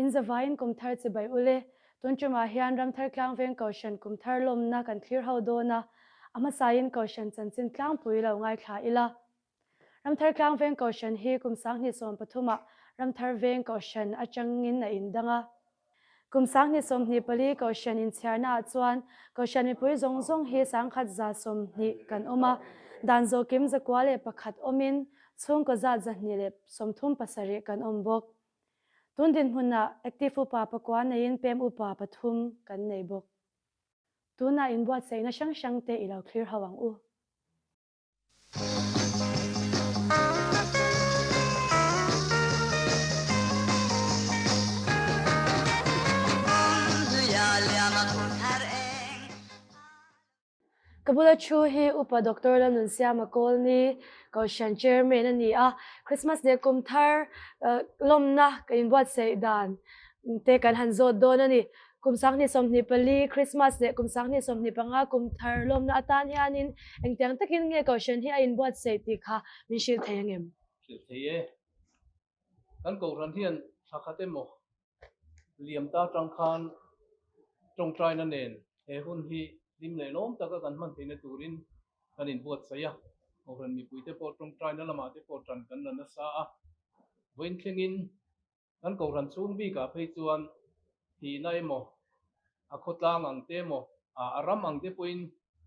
In zavaiin kumthar chibai ule. Tun tumah hian Ramthar Tlangveng Kohhran kumthar lawmna kan thlir ho dawn a, a hmasain Kohhran chanchin tlangpui lo ngaithla ila. Ramthar Tlangveng Kohhran hi kum 2013 ah Ramthar Veng Kohhran atangin a indang a. Kum 2024 Kohhran inchhiarna ah chuan Kohhran mipui zawng zawng hi 1120 kan awm a, dan zawhkim 101 awmin chhungkaw zat 237 kan awm bawk. Tun dinhmunah Active Upa pakua neiin Pem Upa pathum kan nei bawk. Tunah inbuatsaihna hrang hrangte i lo thlir ho ang u. Ka bula thu hi Upa Doctor Lalnunsiama Kawlni, Kohhran Chairman a ni a. Christmas leh kum thar lawmna ka inbuatsaih dan te kan han zawt dawn a ni. Kum 2024 Christmas leh kum 2025 kum thar lawmna atan hianin engtiang takin nge Kohhran hi a inbuatsaih tih kha min hrilh thei angem? Hrilh thei e. Kan Kohhran hian thla khat emaw liam ta atang khan tawngtaina nen he hun hi hlim leh lawm taka kan hman theihna turin kan inbuatsaih a. Kohhran mipuite pawh tawngtaina lamah te pawh tan kan la nasa a. Vawiin thlengin kan Kohhran chhung bikah phei chuan thihna emaw, a khawtlang ang te emaw, a ram ang te pawhin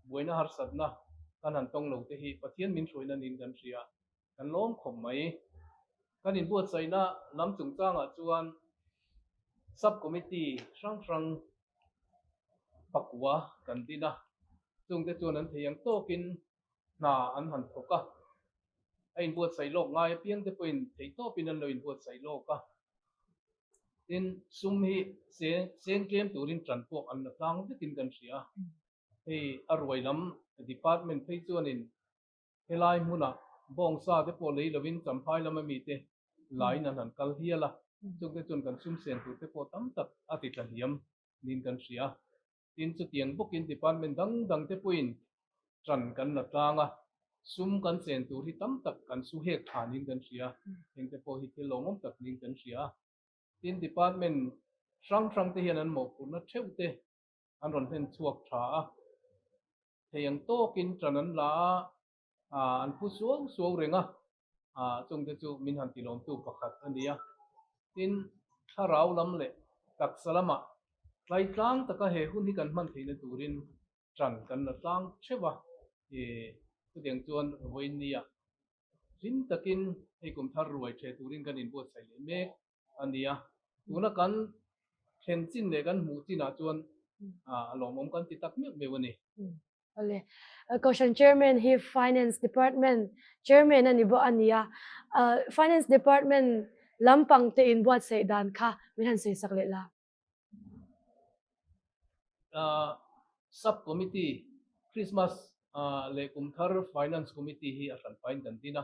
buaina harsatna kan han tawng lo te hi Pathian min hruaina niin kan hria. Kan lawm khawp mai. Kan inbuatsaihna lam chungchangah chuan Sub Committee hrang hrang pakua kan din a, chungte chuan an thei ang tawkin hna an han thawk a. A inbuatsaih lawk ngai apiangte pawhin theihtawpin an lo inbuatsaih lawk a. Tin, sum hi seng tlem turin tan pawh an la tlang vekin kan hria a. Hei a ruai lam department phei chuanin Helai hmunah bawngsa te pawh lei lovin Champhai lama mite laiin an han kal hial a, chungte chuan kan sum sen tur te pawh tam tak a ti tla hliam niin kan hria. Tin, chutiang bawkin department dang dang te pawhin ṭan kan la tlang a, sum kan sen tur hi tam tak kan su hek tha niin kan hria, hengte pawh hi thil lawmawm tak niin kan hria. Tin, department hrang hrang te hian an mawhphurhna theuh te an rawn hlen chhuak tha a. Thei ang tawkin ṭan an la a, an phu suau suau reng a, chungte chu min han tilawmtu pakhat a ni a. Tin, thlarau lam leh taksa lamah tlaitlang taka he hun hi kan hman theihna turin ṭan kan la tlang ṭheuh a, chutiang chuan vawiin nia hlim takin hei kum thar ruai ṭhe turin kan inbuatsaih leh mek a ni a, tuna kan thlen chin leh kan hmuh chinah chuan a lawmawm kan ti tak meuh meuh a ni. Awle. Kohhran Chairman hi Finance Department Chairman a ni bawk a ni a, Finance Department lampang te inbuatsaih dan kha min han sawisak leh la. Sub Committee Christmas leh kum thar Finance Committee hi a hran pahin kan din a,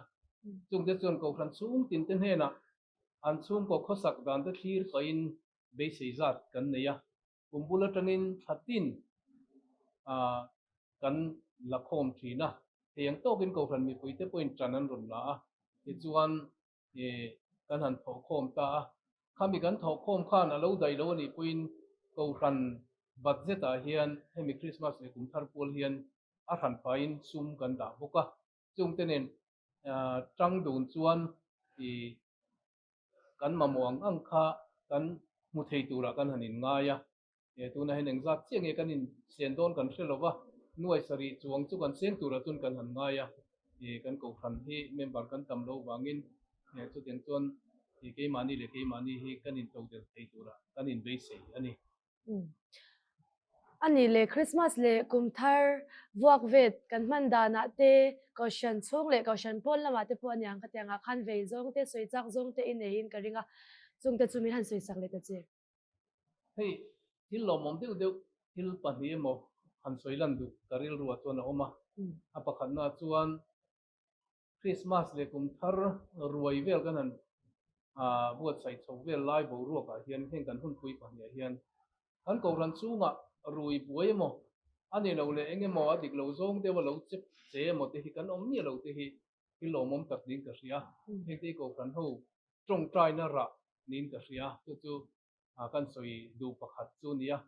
chungte chuan Kohhran chhung tinte hnenah An chhungkaw khawsak dan te thlir pahin beisei zat kan nei a, kum bul atangin thla tin kan la khawm thin a, thei ang tawkin Kohhran mipuite pawhin tan an rawn la a, tichuan kan han thawhkhawm ta a, khami kan thawhkhawm khan a lo daih lo a nih pawhin Kohhran budget ah hian hemi Krismas leh kum thar pual hian a hran pahin sum kan dah bawk a, chungte nen tang dun chuan i kan mamawh ang ang kha kan hmu thei turah kan han inngai a, tunah hian engzat chiah nge kan insen dawn kan hre lova, nuai sarih chuang chu kan seng turah chuan kan han ngai a, kan kohhran hi member kan tam lo vangin chutiang chuan keimahni leh keimahni hi kan intodelh thei turah kan inbeisei a ni. A nih leh Christmas leh kum thar vuak vet kan hman danah te Kohhran chhung leh Kohhran pawn lamah te pawh a niang khatiang ah khan vei zawng te sawi chak zawng te i neiin ka ring a, chung te chu min han sawi sak leh ta che. Hei thil lawmawm deuh deuh thil pahnih emaw han sawi lan duh ka rilruah chuan a awm a, a pakhatnaah chuan Christmas leh kum thar ruai vel kan han buatsaih chho vel lai boruakah hian heng kan hunpui pahniah hian kan Kohhran chungah rui buai emaw a ni lo leh eng emaw a dik lo zawng deuh a lo chep che emaw te hi kan awm miah lo te hi thil lawmawm tak niin ka hria. Heng te hi Kohhran ho tawngtaina rah niin ka hria. Chu chu. Kan sawi duh pakhat chu nia.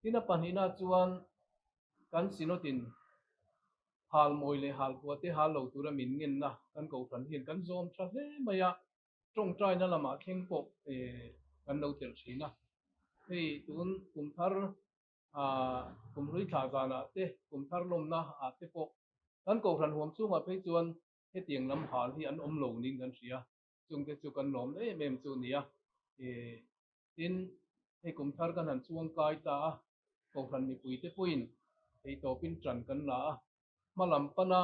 Tin a pahnihna chuan kan Synod-in hal mawi leh hal kua te hal lo tura min ngenna kan kohhran hian kan zawm tha hle mai a, tawngtaina lamah thleng pawh kan lo telh thin a. Hei tun kum thar kum hlui thlah zanah te, kum thar lawmna ah te pawh kan kohhran huam chungah phei chuan hetiang lam hal hi an awm lo niin kan hria. Chungte chu kan lawm em em chu nia. Tin, hei kum thar kan han chuang kai ta a, Kohhran mipuite pawhin theitawpin ṭan kan la a, hma lam pana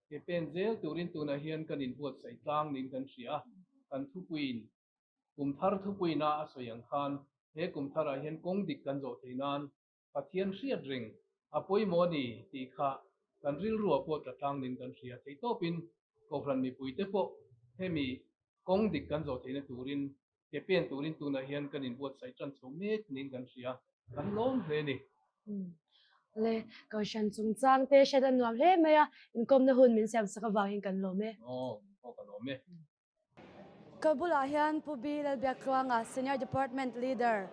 ke pen zel turin tunah hian kan inbuatsaih tlang niin kan hria a, kan thupuiin kum thar thupuina a sawi ang khan he kum tharah hian kawng dik kan zawh theih nan Pathian hriat reng a pawimawh a ni tih kha kan rilruah pawh tla tlang niin kan hria. Theitawpin Kohhran mipuite pawh hemi kawng dik kan zawh theihna turin ke pen turin tunah hian kan inbuatsaih tan chho mek niin kan hria. Kan lawm hle a ni. Le, Kohhran chungchang te hriat a nuam hle mai a, inkawmna hun min siamsak avangin kan lawm e. Aw, aw ka lawm e. Ka bulah hian Pu B Lalbiaktluanga, Senior Department Leader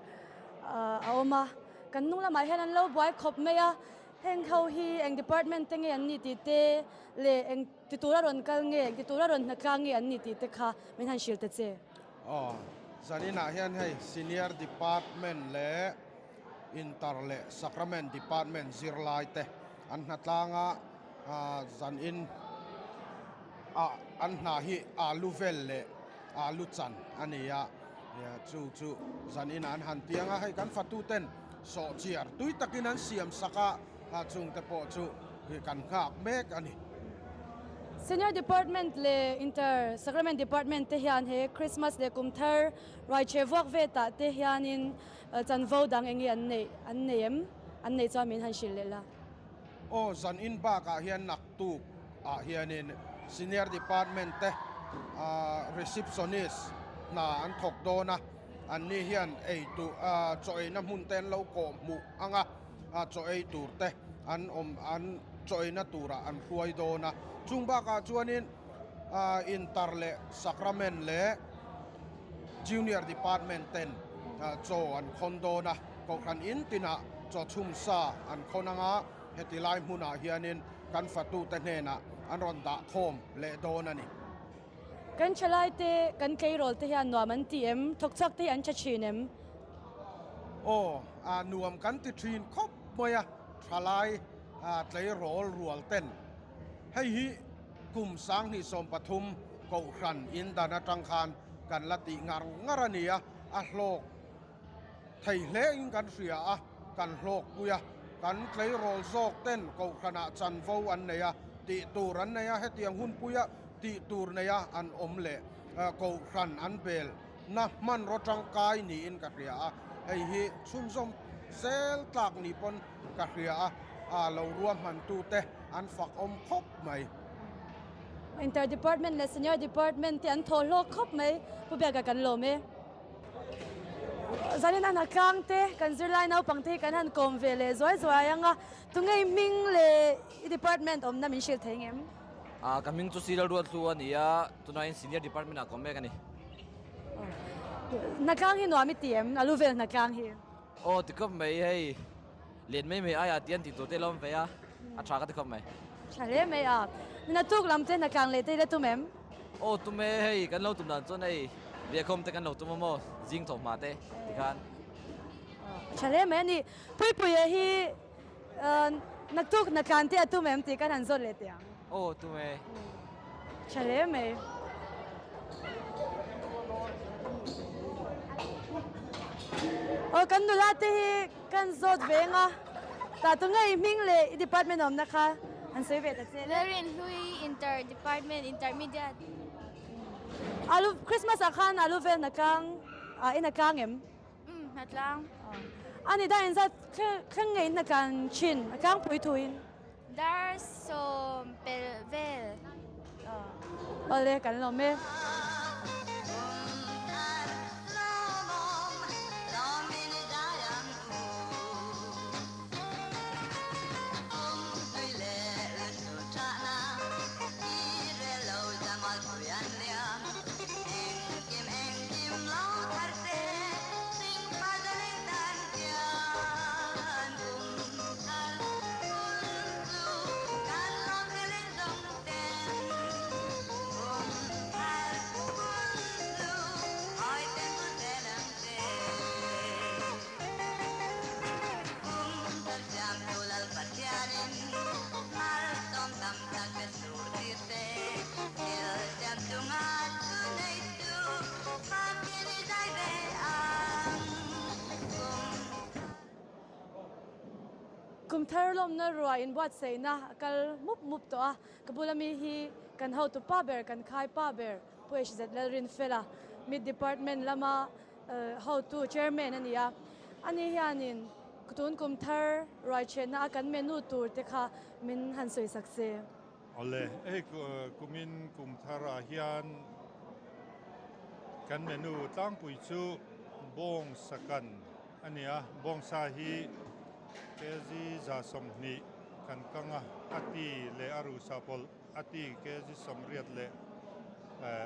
a awm a. Kan hnung lamah hian an lo buai khawp mai a, heng ho hi eng department te nge an nih tih te leh eng ti tura rawn kal nge, eng ti tura rawn hnatlang nge an nih tih te kha min han hrilh ta che. Aw, zaninah hian hei Senior Department leh Inter leh Sacrament Department zirlai te an hnatlang a, zanin ah an hna hi alu vel leh alu chan a ni a, chu chu zanin ah an han tiang a, hei kan fatu ten sawhchiar tui takin an siam sak a, chung te pawh chu kan nghak mek a ni. Senior Department leh Inter Sacrament Department te hian he Christmas leh kum thar ruaichhe vuak vetah te hianin chanvo dang eng nge an neih an nei em? An neih chuan min han hrilh leh la. Aw, zan in bakah hian naktuk ah hianin Senior Department te Receptionist hna an thawk dawn a, anni hian ei tur chaw eina hmun te an lo kawh hmuh ang a, chaw ei tur te an awm an chaw eina turah an hruai dawn a. Chung bakah chuanin Inter leh Sacrament leh Junior Department ten chaw an khawn dawn a. Kohhran in tinah chaw chhum sa an khawn ang a, heti lai hmunah hianin kan fatute hnenah an rawn dah khawm leh dawn a ni. Kan thalaite, kan tleirawl te hian nuam an ti em? Thawkchhuak te hi an tha thin em? Aw, nuam kan ti thin khawp mai a, thalai tleirawl rual ten. Hei hi kum 2013 Kohhran in dan atang khan kan la tih ngar ngar a ni a, a hlawk. Thei hle in kan hria a, kan hlawkpui a, kan tleirawl zawk ten Kohhranah chanvo an nei a, tih tur an nei a, hetiang hunpuia tih tur neia an awm leh Kohhran an bel na hmanraw tangkai niin ka hria a, hei hi chhunzawm zel tlak ni pawn ka hria a, a lo ruahmantute an fakawm khawp mai. Inter Department leh Senior Department te an thawh hlawk khawp mai, Pu Biaka kan lawm e. Zanin a hnatlang te kan zirlai naupang te hi kan han kawm ve leh zuai zuai ang a, tunge i hming leh i department awmna min hrilh thei ngem? Ah ka hming chu Cyril Ruathlu a ni a, tunah Senior department ah ka awm mek a ni. Hnatlang hi nuam i ti em? A lu vel hnatlang hi. Aw ti khawp mai hei. Len mai mai aia ti an tih tur te lo awm ve a, a tha ka ti khawp mai. Tha hle mai a, naktuk lam te hnatlang leh te i la tum em? Aw tum e, hei kan lo tum dan chuan hei biakhawm te kan lo tum a maw, zing thawh hma te tikhan. Tha hle mai a ni, Puipuia hi naktuk hnatlan te a tum em tih kan han zawt leh teh ang. Aw tum e. Tha hle mai. Aw kan nula te hi kan zawt ve eng a, tah tu ngei hming leh i department awmna kha an sawi ve ta che. Lalrin Hlui Inter Department Intermediate. Alu Christmas ah khan alu vel hna tlang ah i hna tlang em? Umm hna tlang. Ani dar inzat thleng ngei in hna tlan thin a tlangpui thuin. Dar sawm pel vel. Awle kan lawm e. Kumthar lawmna ruai inbuatsaihna a kal mup mup tawh a, ka bula mi hi kan hotu pa ber, kan khai pa ber Pu HZ Lalrinfela, Mid Department lama hotu Chairman a ni a. Ani hianin tun kumthar ruai chhenna a kan menu tur te kha min han sawi sak se. Awle, hei kumin kumthar ah hian kan menu tlangpui chu bawng sakan a ni a, bawngsa hi kg 120 kan kang a, a ti leh a ruhsa pawlh a ti kg 80 leh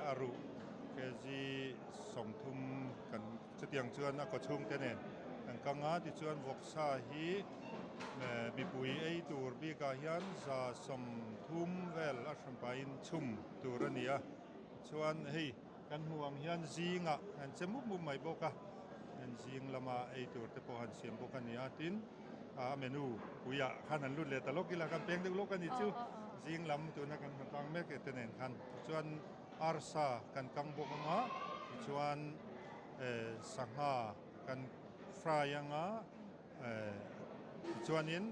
a ruh kg 30 kan chutiang chuan a kawchhung te nen kan kang a, tichuan vawksa hi mipui ei tur bikah hian 130 vel a hranpain chhum tur a ni a, chuan hei Kan hmuh ang hian zingah an che mup mup mai bawk a, an zing lama ei tur te pawh han siam bawk a ni a, tin a menu puiah khan an lut leh ta lawk ila kan peng deuh lawk a ni chu zing lam tuna kan hmu tlang mek te nen khan tichuan arsa kan kang bawk ang a, tichuan sangha kan fry ang a, tichuanin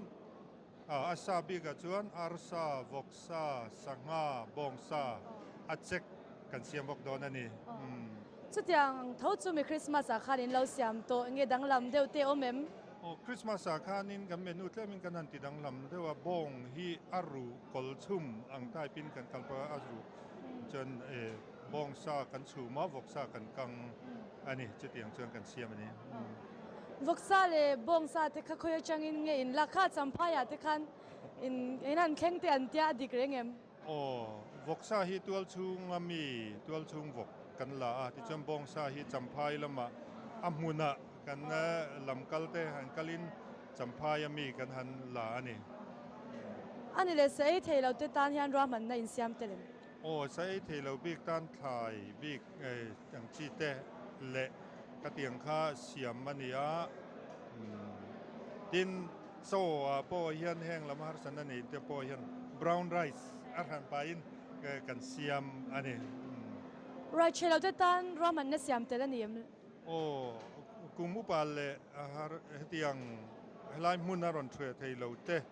A sa bikah chuan arsa, vawksa, sangha, bawngsa a chek kan siam bawk dawn a ni. Chutiang tho chu mi Christmas ah khan in lo siam tawh nge danglam deuh te awm em? Aw, Christmas ah khanin kan menu tlemin kan han ti danglam deuh a, bawng hi a ruh kawl chhum ang type in kan kal pawh a, a ruh chuan bawngsa kan chhum a, vawksa kan kang a ni, chutiang chuan kan siam a ni. Vawksa leh bawngsa te kha khawi atangin nge in lak kha Champhaiah te khan in in han thleng te an tia a dik reng em? Aw, vawksa hi tual chhunga mi tual chhung vawk kan la a, tichuan bawngsa hi Champhai lamah a hmunah kan lam kal te han kalin Champhaia mi kan han la a ni. A ni leh sa ei thei lo te tan hian ruahmanna insiam tel em? Aw, sa ei thei lo bik tan thlai bik ang chi te leh ka tiang kha siam a ni a. Tin, chaw ah pawh hian heng lam harsatna a neih te pawh hian brown rice a hran pahin kan siam a ni. Ruai chhe lo te tan ruahmanna siam tel a ni em? Aw, kum upa leh hetiang helai hmun a rawn thueh thei lo te.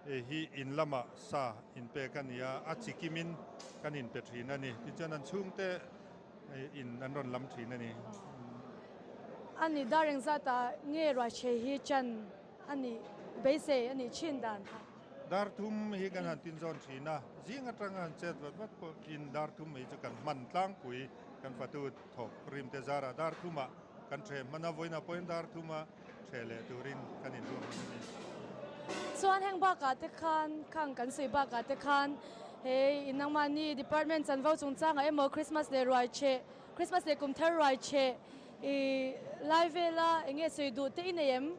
Hei hi in lamah sa inpek a ni a, a chi kimin kan inpe thin a ni. Tichuan an chhungte in an rawn lam thin a ni. A ni dar engzatah nge ruaithei hi chan a nih beisei a nih thin dan kha? Dar thum hi kan han tinzawn thin a, zing atanga han chet vat vat pawhin dar thum mai chu kan hman tlangpui kan fatu thawk rimte zarah dar thumah Kan ṭhe hman a, vawiinah pawhin dar thuma ṭhe leh turin kan inruah hman a ni. Chuan heng bakah te khan, khang kan sawi bakah te khan hei in nangmahni department chanvo chungchangah emaw Christmas leh ruai cheh, Christmas leh kum thar ruai cheh i lai vela eng nge sawi duh te i nei em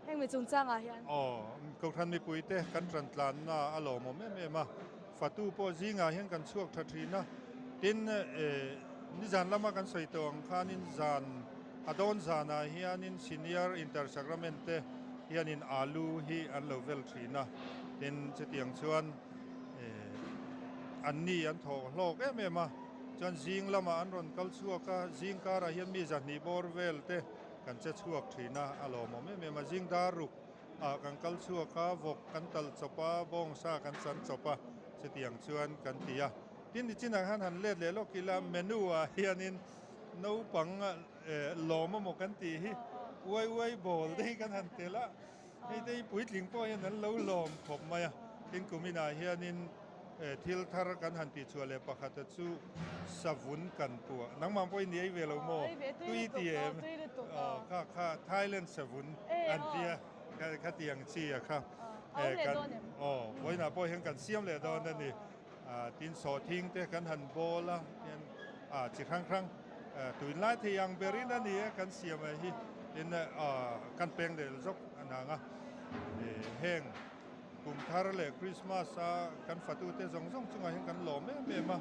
heng mi chungchangah hian? Aw, Kohhran mipuite kan ṭan tlanna a lawmawm em em a, fatu pawh zingah hian kan chhuak ṭha ṭhin a, tin nizan lama kan sawi tawh ang khanin zan a dawn zanah hianin Senior Inter Sacrament te hianin alu hi an lo vel ṭhin a, tin chutiang chuan anni an thawh hlawk em em a, chuan zing lamah an rawn kal chhuak a, zing karah hian mi zahnih bawr vel te kan che chhuak ṭhin a, a lawmawm em em a, zing dar ruk ah kan kal chhuak a, vawk kan tal chawp a, bawngsa kan chan chawp a, chutiang chuan kan ti a. Tin, nichinah khan han let leh lawk ila, menu ah hianin naupang lawm emaw kan tih hi uai uai bawl te hi kan han tel a, hei te hi puitling pawh hian an lo lawm khawp mai a. Tin, kuminah hianin Thil thar kan han tih chhuah leh pakhata chu savun kan puah. Nangmah pawh i ni ei ve lo maw? Tui ti em? Kha kha Thailand savun an tia kha ti ang chi a kha. Aw, vawiinah pawh hian kan siam leh dawn a ni. Tin sawhthing te kan han bawl a, tin chi hrang hrang tunlai thei ang berin a ni a kan siam a hi. Tin kan peng leh zawk a nang a, heng Kum thar leh Christmas a kan fatute zawng zawng chungah hian kan lawm em em a,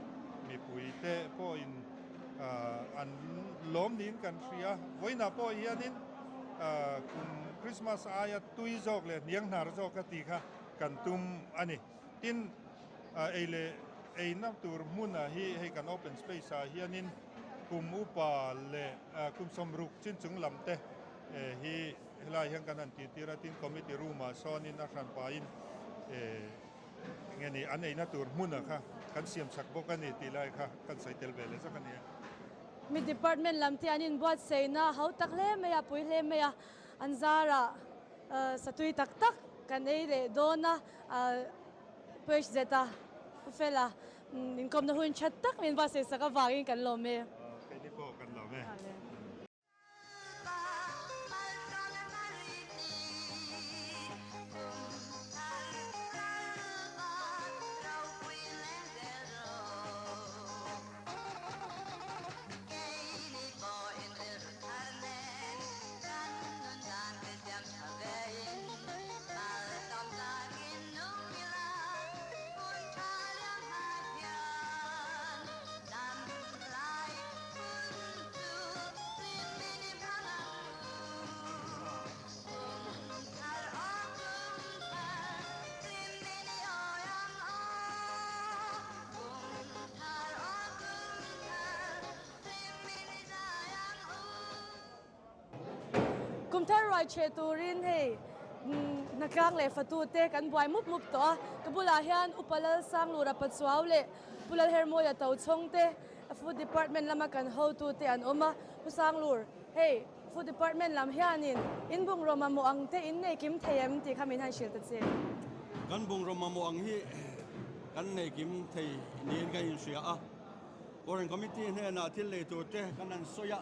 mipuite pawhin an lawm niin kan hria. Vawiinah pawh hianin kum Christmas aia tui zawk leh hniang hnar zawk a tih kha kan tum a ni. Tin, ei leh eina tur hmunah hi hei kan open space ah hianin kum upa leh kum sawmruk chin chung lam te hi. Helai hian kan han tihtir a, tin committee room ah sawnin a hran pahin enge ni an eina tur hmuna kha kan siam chak bawk a ni tih lai kha kan sawi tel ve leh zawk a ni e. Mi department lam te an inbuatsaihna hau tak hle mai a, pui hle mai a, an zarah satui tak tak kan ei leh dawn a, Page zeta Pu Fela inkawmna hun tha tak min buatsaih sak avangin kan lawm e. Keini pawh kan lawm e. Kum thar ruai chhe turin hei hnatlang leh fatu te kan buai mup mup tawh a, ka bulah hian Upa Lalsanglura Pachuau leh Pu Lalhermawia Tochhawng te Food Department lama kan hotu te an awm a, Pu Sanglur hei Food Department lam hianin in bungraw mamawh ang te in nei kim thei em tih kha min han hrilh ta che. Kan bungraw mamawh ang hi kan nei kim thei niin ka inhria a, Kohhran Committee hnenah thil nei tur te kan han sawi a,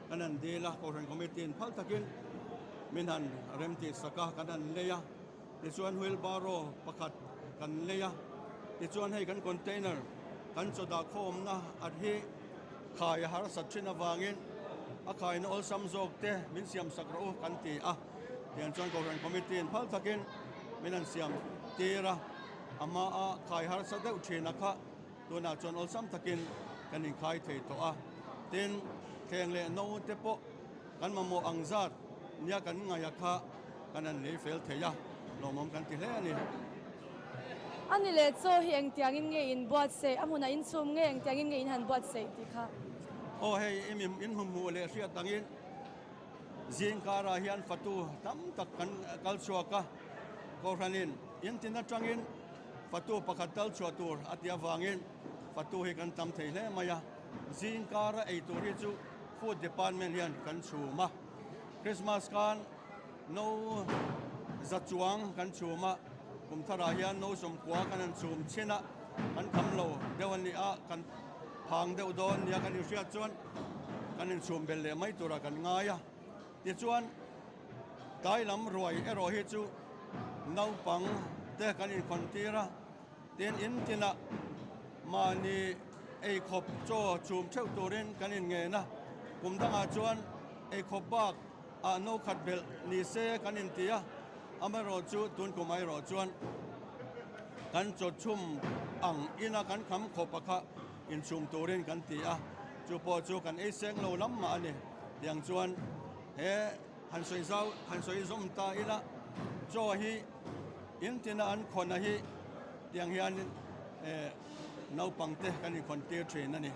kan han dil a, Kohhran Committee in phal takin min han rem tih sak a, kan han lei a, tichuan wheelbarrow pakhat kan lei a, tichuan hei kan container kan chaw dah khawmna at hi khai a harsat thin avangin a khaina awlsam zawk te min siam sak rawh u kan ti a, tiang chuan Kohhran Committee in phal takin min han siam tir a, a hmaa khai harsa deuh thin a kha. Tunah chuan awlsam takin kan inkhai thei tawh a, tin, thleng leh no te pawh kan mamawh ang zat nia kan ngaih a kha kan han lei fel thei a, lawmawm kan ti hle a ni. A ni leh chaw hi engtiangin nge in buatsaih, a hmunah in chhum nge engtiangin nge in han buatsaih tih kha? Aw hei i in hmuhmuh leh hriat dangin zing karah hian fatu tam tak kan kal chhuak a, Kohhranin in tin atangin Fatu pakhat tal chhuah tur a tih avangin fatu hi kan tam thei hle mai a, zing kara ei tur hi chu Food Department hian kan chhum a, Christmas khan no za chuang kan chhum a, kum tharah hian no sawmkua kan han chhum chhin a, kan kham lo deuh a ni a, kan phang deuh dawn nia kan inhriat chuan kan inchhum belh leh mai turah kan ngai a, tichuan Tlai lam ruai erawh hi chu naupang te kan inkhawn tir a, tin in tinah mahni eikhawp chaw chhum theuh turin kan inngen a, kum dangah chuan eikhawp bak ah no khat belh ni se kan inti a, amaherawh chu tun kum erawh chuan kan chaw chhum ang ina kan kham khawp a kha inchhum turin kan ti a, chu pawh chu kan ei seng lo lam mah a ni tiang chuan. He han sawi zau han sawi zawm ta ila chaw hi in tina an khawn a hi tiang hianin eh naupang te kan inkhawn tir thin a ni.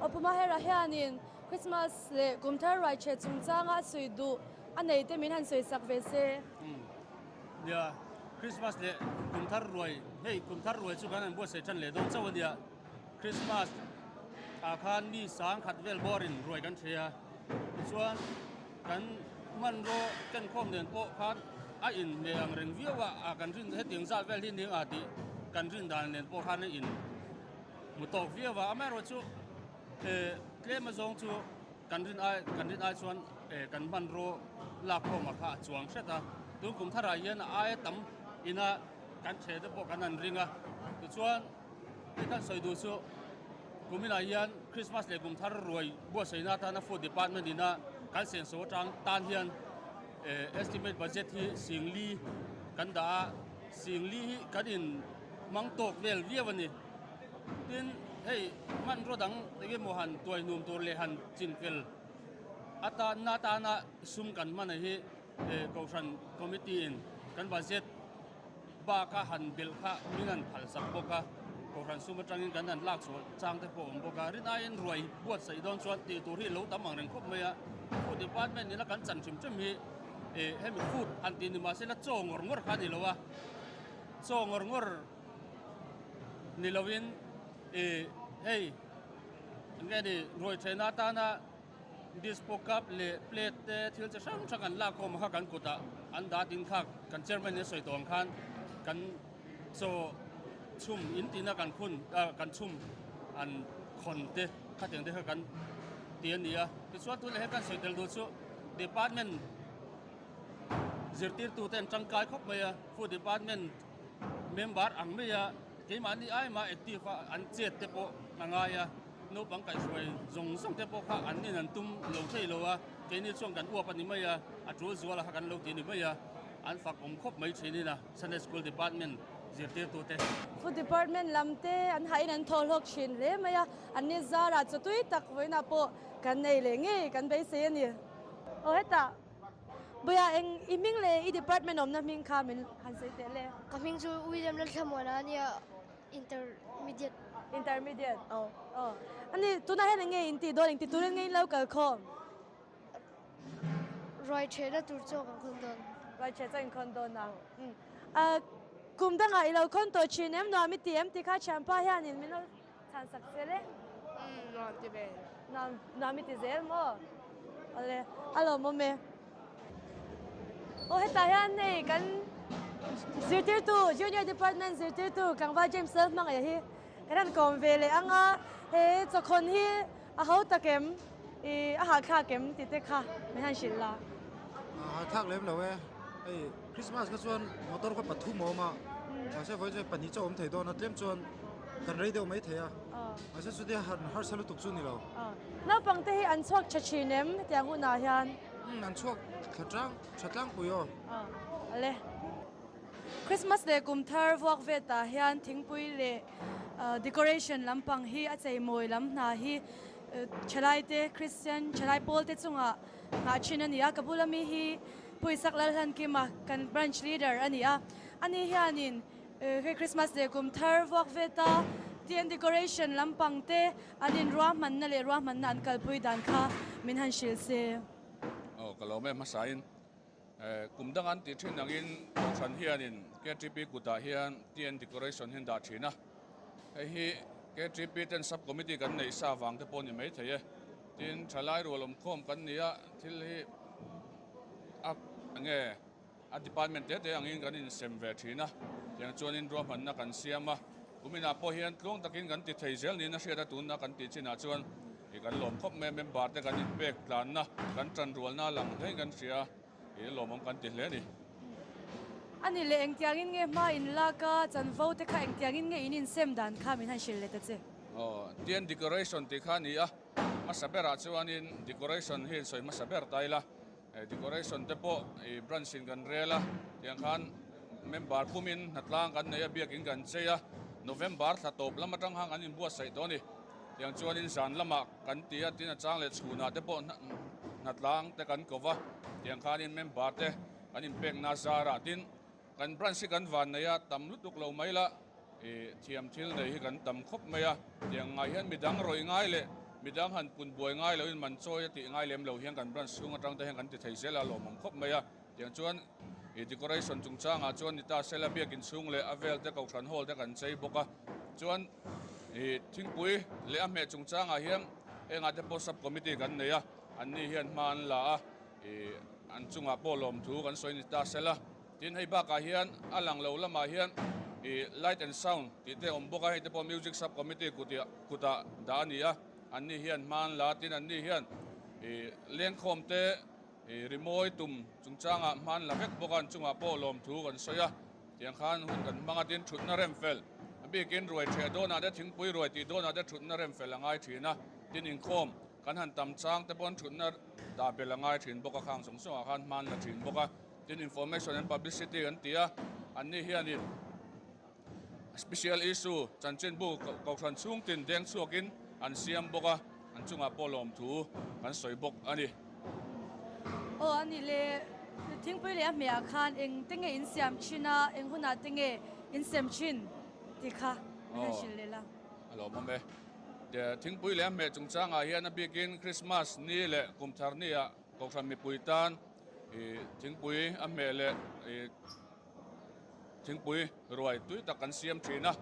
Aw Mahera hianin Christmas leh kum thar ruai chhe chungchanga a sawi duh a nei te min han sawi sak ve se. Nia, Christmas leh kum thar ruai, hei kum thar ruai chu kan han buatsaih tan leh dawn chauh a nia. Christmas ah khan mi sang khat vel bawrin ruai kan ṭhei a, tichuan kan hmanraw kenkhawm nen pawh khan a inhmeh ang reng viau a, ah kan rin hetiang zat vel hi ning ah tih kan rin dan nen pawh khan a in hmu tawk viau a, amaherawh chu eh tlem azawng chu kan rin ai kan rin ai chuan eh kan hmanraw lakkhawm ah kha a chuang hret a, tun kum tharah hian a aia tam ina kan ṭheh te pawh kan han ring a, tichuan. Hei kan sawi duh chu kuminah hian Christmas leh kum thar ruai buatsaihna atana Food Department ina kan senso atang tan hian estimate budget hi singli kan dah a, singli hi kan in hmang tawk vel viau a ni. Tin, hei hmanraw dang engemaw han tuaihnum tur leh han chinfel atan atana sum kan hman hi Kohhran Committee in kan budget Bak a han belh kha min han phal sak bawk a, Kohhran sum atangin kan han lak chhuah chang te pawh a awm bawk a, rin aiin ruai buatsaih dawn chuan tih tur hi lo tam ang reng khawp mai a, Food Department ina kan chan hrim hrim hi Ih hemi food han tih ni mahse la chaw ngawr ngawr kha a ni lo a, chaw ngawr ngawr ni lovin ih hei eng nge ni ruai thehna atana dispo cup leh plate te thil chi hrang hrang an lak khawm kha kan kutah an dah ding kha kan chairman in a sawi tawh ang khan kan chaw chhum in tihna kan khun ah kan chhum an khawn te khatiang te kha kan ti a ni a tichuan tunah hian kan sawi tel duh chu department zirtirtu te an tangkai khawp mai a food department member ang mai a keimahni aima active a an chet te pawh a ngai a naupang kaihhruai zawng zawng te pawh kha an nin an tum lo thei lo a keini chuan kan uap a ni mai a a tul zual a kha kan lo ti a ni mai a an fak awm khawp mai thin in a Sunday School Department zirtirtu te. Food Department lam te an hahin an thaw hlawk thin hle mai a an ni zarah chaw tui tak vawiinah pawh kan nei leh ngei kan beisei a ni. Aw hetah Buia eng i hming leh i department awmna hming kha min han sawi teh le. Ka hming chu William Lalthlamuana a nia Intermediate. Intermediate. Aw. Aw. Ani tunah hian eng nge in tih dawn eng ti turin nge in lo kal khawm? Ruai thehna tur chaw kan khawn dawn. Ruai theh chaw in khawn dawn a. Umm. Kum dangah i lo khawn tawh thin em nuam i ti em tih kha thianpa hianin min lo Chhan sak zel e. Umm nuam ti ve. Nuam nuam i ti zel maw? Awle a lawmawm e. Aw hetah hian hei kan zirtirtu junior department zirtirtu tlangval James Lalhmangaih hi kan han kawm ve leh ang a, he chawkhawn hi a ho tak em i a hahthlak em tih te kha min han hrilh la. A hahthlak lem lo e, hei Christmas kha chuan motor kha pathum a awm a, mahse vawiin chuan pahnih chauh a awm thei dawn a, tlem chuan kan rei deuh mai thei a, mahse chutia han harsa lutuk chu ni lo. Naupang te hi an chhuak tha thin em hetiang hunah hian? Umm an chhuak thla tlang tha tlangpui aw. Ale. Christmas leh kum thar vuak vet ah hian thingpui leh decoration lampang hi a cheimawi lam hna hi thalai te Christian thalai pawl te chungah nghah thin a ni a, ka bula mi hi Puisak Lalhlankima kan branch leader a ni a, ani hianin hei Christmas leh kum thar vuak vet a TN decoration lampang te an inruahmanna leh ruahmanna an kalpui dan kha min han hrilh se. Aw ka lawm e hmasain kum dang an tih thin angin Kohhran hianin KTP kutah hian TN decoration hi an dah thin a, hei hi KTP ten sub committee kan neih sa vang te pawh a ni maithei e. Tin thalai rual awmkhawm kan ni a, thil hi a nge a department te te angin kan insem ve thin a, tiang chuanin ruahmanna kan siam a, kuminah pawh hian tluang takin kan ti thei zel niin a hriat a, tunna kan tih chinah chuan ih kan lawm khawp mai a, member te kan inpek tlanna kan tanrualna lang hlein kan hria a, ih lawmawm kan ti hle a ni. A ni leh engtiangin nge hma in lak a, chanvo te kha engtiangin nge in insem dan kha min han hrilh leh ta che. Aw, tian decoration tih kha a ni a. Hmasa berah chuanin decoration hi sawi hmasa ber ta ila, decoration te pawh ih branch in kan rel a, tiang khan member pumin hnatlang kan nei a, biakin kan chei a, November thla tawp lam atang khan kan inbuatsaih tawh a ni. Tiang chuanin zan lamah kan ti a, tin a chang leh chhunah te pawh hnatlang te kan ko va, tiang khanin member te kan inpekna zarah tin Kan branch hi kan van nei a, tam lutuk lo mai la, ih thiam thil nei hi kan tam khawp mai a, tiang ngai hian midang rawih ngai leh midang han pun buai ngai loin man chawi a tih ngai lem lo hian kan branch chhung atang te hian kan ti thei zel a, lawmawm khawp mai a, tiang chuan ih decoration chungchangah chuan ni ta sela biakin chhung leh a vel te kohhran hall te kan chei bawk a, chuan ih thingpui leh a hmeh chungchangah hian hengah te pawh sub committee kan nei a, anni hian hma an la a, ih an chungah pawh lawmthu kan sawi ni ta sela. Tin, hei bakah hian a lang lo lamah hian ih light and sound tih te a awm bawk a, hei te pawh music sub committee kutih kutah dah a ni a, anni hian hma an la a, tin anni hian ih lengkhawm te ih rimawi tum chungchangah hma an la vek bawk a, an chungah pawh lawmthu kan sawi a, tiang khan hun kan hmang a, tin thutna rem fel a bikin ruai theh dawnah te thingpui ruai tih dawnah te thutna rem fel a ngai thin a, tin inkhawm kan han tam chang te paw'n thutna dah bel a ngai thin bawk a, khang zawng zawngah khan hma an la thin bawk a. Tin information and publicity an ti a, anni hianin special issue chanchinbu kohhran chhung tin deng chhuakin an siam bawk a, an chungah pawh lawmthu kan sawi bawk a ni. Aw a nih le, thingpui leh a hmehah khan eng te nge in siam thin a, eng hunah te nge in sem thin tih kha min han hrilh leh la. A lawmawm e. Thingpui leh a hmeh chungchangah hian a bikin Christmas ni leh Kumthar ni ah kohhran mipui tan. Ih thingpui a hmeh leh ih thingpui ruai tui tak kan siam thin a,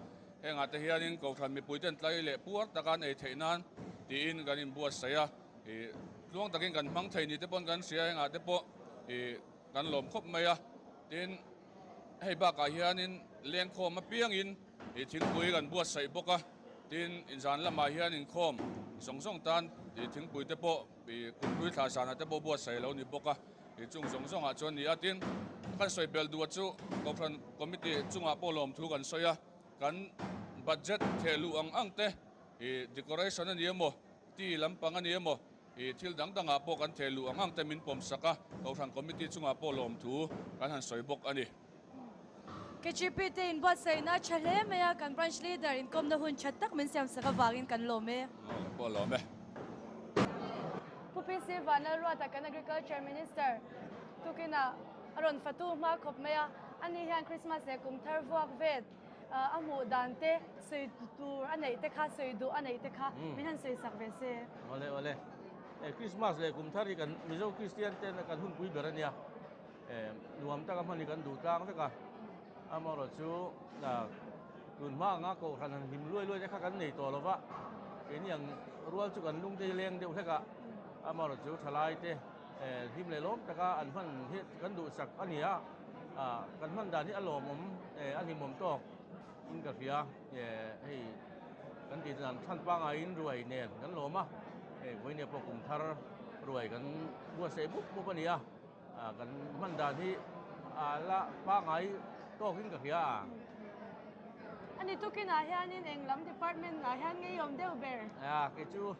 hengah te hianin Kohhran mipui ten tlai leh puar taka an ei theih nan tiin kan inbuatsaih a, ih tluang takin kan hmang thei ni te pawn kan hria hengah te pawh ih kan lawm khawp mai a, tin hei bakah hianin lengkhawm apiangin ih thingpui kan buatsaih bawk a, tin inzan lamah hian inkhawm zawng zawng tan ih thingpui te pawh. Ih kumhlui thla zanah te pawh buatsaih a lo ni bawk a, ih chung zawng zawngah chuan ni a. Tin, kan sawi belh duh chu Kohhran Committee chungah pawh lawmthu kan sawi a, kan budget theh luh ang ang te, ih decoration a ni emaw, tea lampang a ni emaw, ih thil dang dangah pawh kan theh luh ang ang te min pawm sak a, Kohhran Committee chungah pawh lawmthu kan han sawi bawk a ni. KGP te inbuatsaihna a tha hle mai a, kan branch leader inkawmna hun tha tak min siamsak avangin kan lawm e. Aw pawh lawm e. Pu PC Vanlalruata kan Agriculture Minister tukinah a rawn fatu hma khawp mai a, ani hian Christmas leh kum thar vuak vet a hmuh dan te sawi tur a neih te kha sawi duh a neih te kha min han sawi sak ve se. Awle awle, Christmas leh kum thar hi kan Mizo Kristian ten kan hunpui ber a nia. Nuam taka hman hi kan duh tlang vek a, amaherawh chu tun hma anga kohhran han hlim luai luai te kha kan nei tawh lo va, keini ang rual chu kan lung te hi leng deuh hlek a, amaherawh chu thalai te hlim leh lawm taka an hman hi kan duhsak a ni a, kan hman dan hi a lawmawm a hlimawm tawk in ka hria, hei kan tih dan chhan pangaiin ruai nen kan lawm a, hei vawinia pawh kum thar ruai kan buatsaih bup bup a ni a. Kan hman dan hi a la pangai tawkin ka hria a. Ani tukinah hianin eng lam department ah hian ngei awm deuh ber? A, kei chu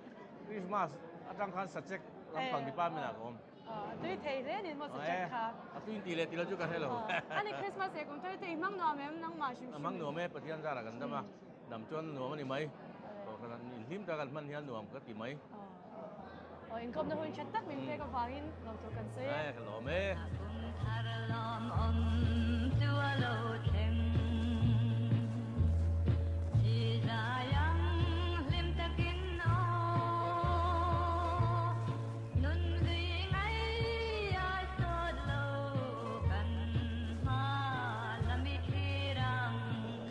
Christmas atang khan Sachek lampang department ah ka awm. A tui thei hle ni maw Sachek kha? A tui tih leh tih lo chu ka hre lo. Ani Christmas leh kum thar te i hmang nuam em nangmah hrim hrim? A hmang nuam e, Pathian zarah kan dam a, dam chuan nuam a ni mai. Kohhran inhlim taka kan hman hian nuam ka ti mai. Aw inkawmna hun tha tak min pek avangin lawmthu kan sawi e. Ka lawm e.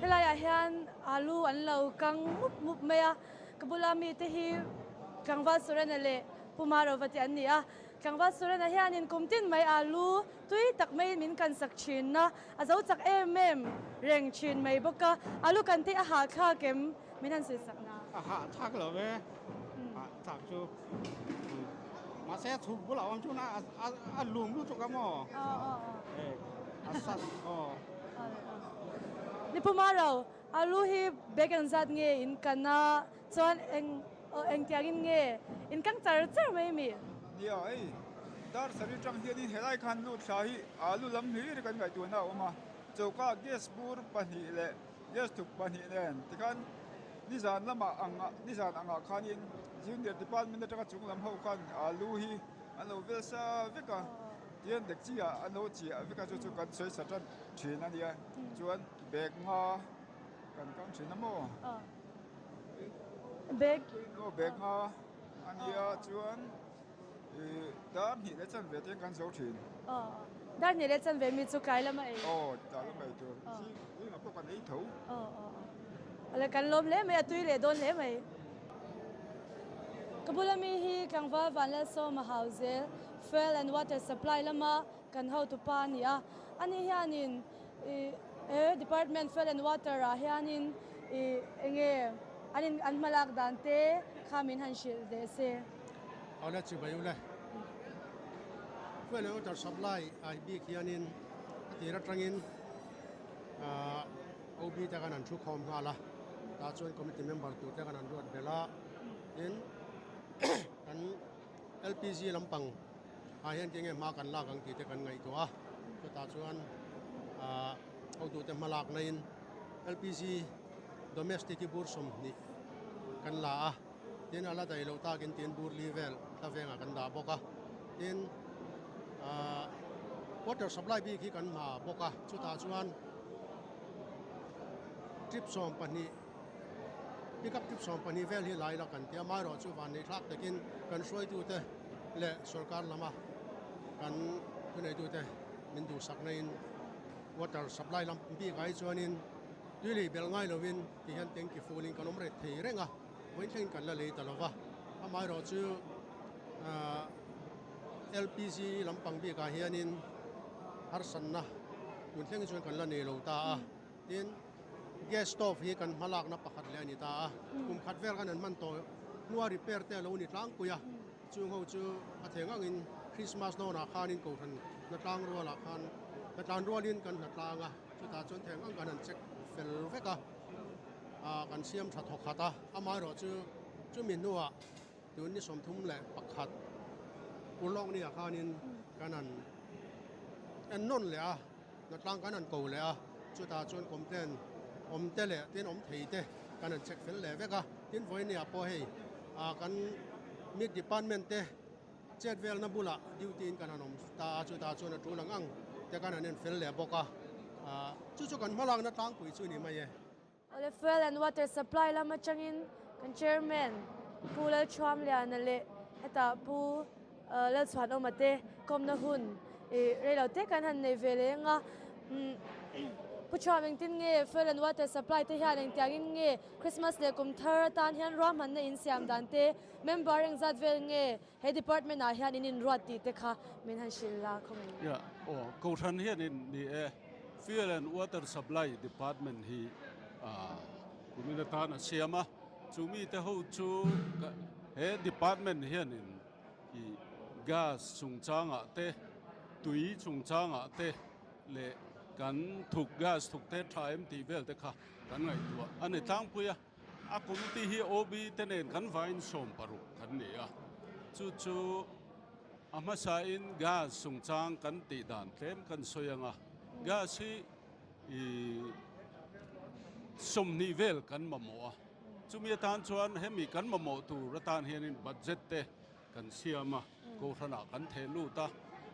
Helaiah hian alu an lo kang mup mup mai a. Ka bula mite hi Tlangval Surena leh Pu Marova te an ni a. Tlangval Surena hianin kum tin mai alu tui tak maiin min kan sak thin a, a zo chak em em reng thin mai bawk a. Alu kan te a hahthlak em? Min han sawi sak na. A hahthlak lo ve, hahthlak chu mahse a chhuk bulah awm chuan a lum lutuk a maw? A sat aw. Ni Pu Maro, Alu hi bag engzat nge in kan a, chuan eng engtiangin nge in kang char char mai mi? Nia hei, dar sarih tang hianin helai khan lut thla hi alu lam hlir kan ngaihtuahna a awm a, choka gas bur pahnih leh gas thuk pahnih nen tikhan nizan lamah angah nizan angah khanin junior department atanga chung lam ho khan alu hi an lo vel sa vek a, tihian dekchi ah an lo chiah vek a chu chu kan sawi sa tan thin a nia chuan. Bag nga kan kang thin a maw? Bag. Aw bag nga a nia chuan ih dar hnih leh chanve te kan zo thin. Aw dar hnih leh chanve mi chu tlai lama ei. Aw tlai lama ei tur zing zingah pawh kan ei tho. Aw aw awle kan lawm hle mai a tui leh dawn hle mai. Ka bula mi hi tlangval Vanlalsawma Hauzel fuel and water supply lama kan hotupa a ni a, ani hianin Ih he department fuel and water ah hianin ih enge an in an hmalak dan te kha min han hrilh ve se. Awle chibai ule. Fuel and water supply ah bik hianin a tir atangin ah OB te khan an thu khawm nghal a, tah chuan committee member tur te khan an ruat belh a, tin kan LPG lampang ah hian tinge hma kan lak ang tih te kan ngaihtuah a, chutah chuan ah hotute hma lak na in LPG domestic hi bur 20 kan la a, tin a la daih loh takin tin bur li vel thla vengah kan dah bawk a, tin ah water supply bik hi kan hma bawk a, chutah chuan trip 12 Pickup trip 12 vel hi lai la kan ti a, amaherawhchu van neih thlak takin kan hruaitute leh sorkar lama kan. Thuneitute min duhsakna in water supply lam bikah hi chuanin tui lei belh ngai lovin ti hian tanki full in kan awm reh thei reng a, vawiin thlengin kan la lei ta lova. Amaherawh chu LPG lampang bikah hianin harsatna tun thlengin chuan kan la nei lo ta a, tin gas stove hi kan hmalakna pakhat leh a ni ta a, kum khat vel khan an hman tawh hnua repair te a lo ni tlangpui a. Chung ho chu a theng angin Christmas dawnah khanin Kohhran hnatlang rualah khan hnatlan rualin kan hnatlang a, chutah chuan theng ang kan han check fel vek a, ah kan siam tha thawk khat a, amaherawh chu chumi hnuah tun ni 31 Urlawk niah khanin kan han en nawn leh a, hnatlang kan han ko leh a, chutah chuan complaint awm te leh tin awm thei te kan han check fel leh vek a, tin vawinia pawh hei ah kan meat department te chet velna bulah duty in kan han awm ta a, chutah chuan a tul ang ang te kan han en fel leh bawk a, ah chu chu kan hmalakna tlangpui chu ni mai e. Awle Fuel and Water Supply lam atangin kan Chairman Pu Lalthuamliana leh hetah Pu Lalchhuanawma te kawmna hun ih reilo te kan han nei ve leh ang a. Pu Thuam engtin nge Fuel and Water Supply te hian engtiangin nge Christmas leh kum thar atan hian ruahmanna in siam dan te member engzat vel nge He department ah hian in inruat tih te kha min han hrilh la khaw mai. Yeah, aw, Kohhran hianin ni e, Fuel and Water Supply Department hi kumin atan a siam a, chu mite ho chu he department hianin i gas chungchangah te, tui chungchangah te leh kan thuk gas thuk te tha em tih vel te kha kan ngaihtuah a ni tlangpui a. A committee hi OB te nen kan vain 60 kan ni a, chu chu a hmasain gas chungchang kan tih dan tlem kan sawi ang a, gas hi ih 20 vel kan mamawh a, chumi atan chuan hemi kan mamawh tur atan hianin budget te kan siam a, Kohhranah kan theh lut a,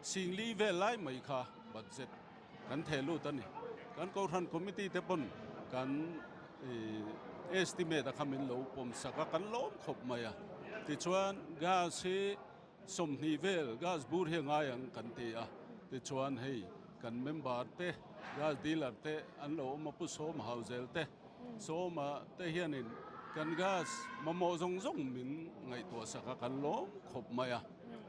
4000 vel lai mai kha budget kan theh lut a ni. Kan Kohhran committee te pawn kan estimate a kha min lo pawm sak a, kan lawm khawp mai a. Tichuan gas hi 20 vel gas bur hi a ngai ang kan ti a, tichuan hei kan member te gas dealer te an lo awm a, Pu Sawma Hauzel te, Sawma te hianin kan gas mamawh zawng zawng min ngaihtuah sak a, kan lawm khawp mai a.